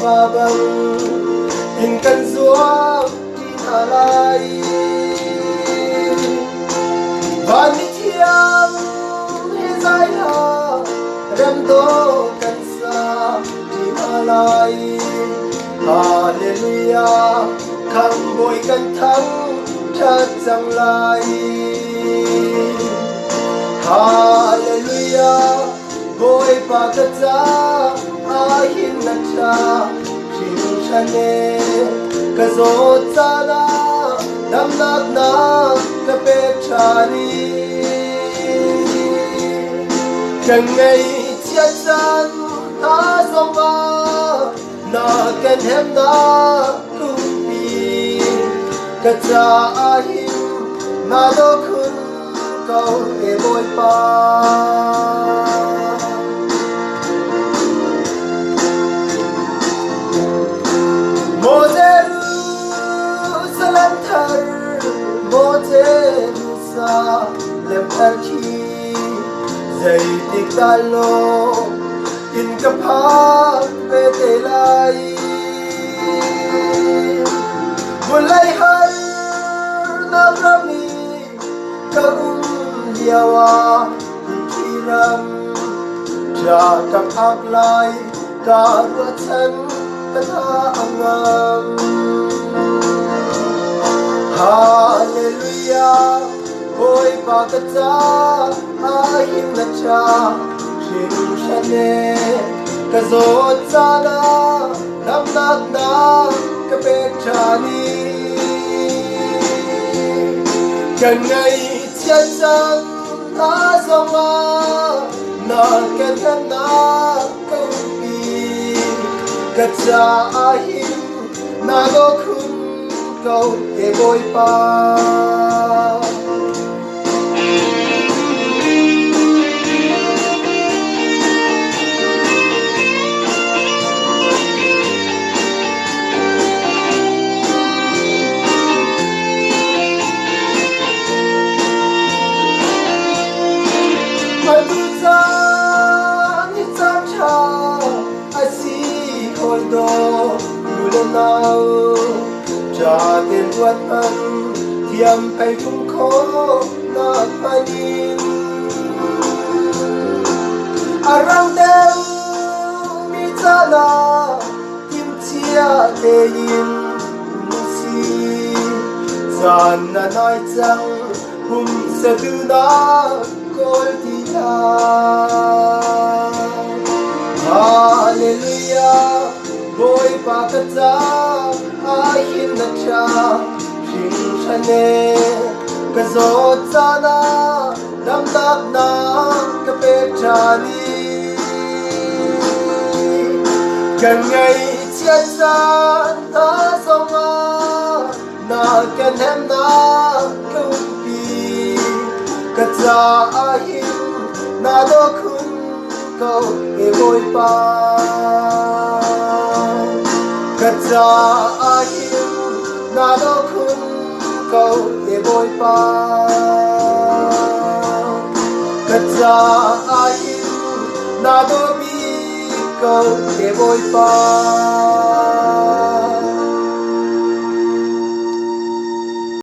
va bang in kan zuam ti hna lai. Van mithiang he zai hla rem dawh kan sa ti hna lai. Hallelujah, khamhbawi kan thang ṭhat cang lai. Hallelujah, Bawipa ka ca ahhin na ṭha hringhran e. Ka zawt caan ah damnak na ka pek ṭhan i ka ngaihchiat caan hna zongah na kan hemnak kumpi ka caah hin na daw khun ko e Bawipa. Maw Jerusalem thar, maw Jerusalem thar khi zeitik dah law in ka phak ve te lai. Vawlei harnak ram i ka um lio ah hi ram ṭha ka phak lai ka ruahchan ka tha a ngam. Hallelujah, Bawipa ka ca ah him na ṭha hringhran e. Ka zawt caan ah damnak na ka pek ṭhan i kan ngaihchiat cang hna zongah na kan hnemnak ka umpi. Ka caah hin na daw khun ko e Bawipa. Atu caan hi caan ṭha a si hawi daw u le nau. Ṭha tein ruat hmanh thiam pei fung khawh nak hmanh in. A rang deuh mi caan ah timhcia tein um si. Caan na nai cang pumsa duhnak kawl ti hlah. Hallelujah, Bawipa ka ca ahhin na ṭha hringhran e. Ka zawt caan ah damnak na ka pek ṭhan i kan ngaihchiat caan hna zongah na ka hnemhnak ka umpi. Ka caah hin na daw khun ko e Bawipa. Ka caah hin na daw khun ko e Bawipa. Ka caah hin na daw bik ko e Bawipa.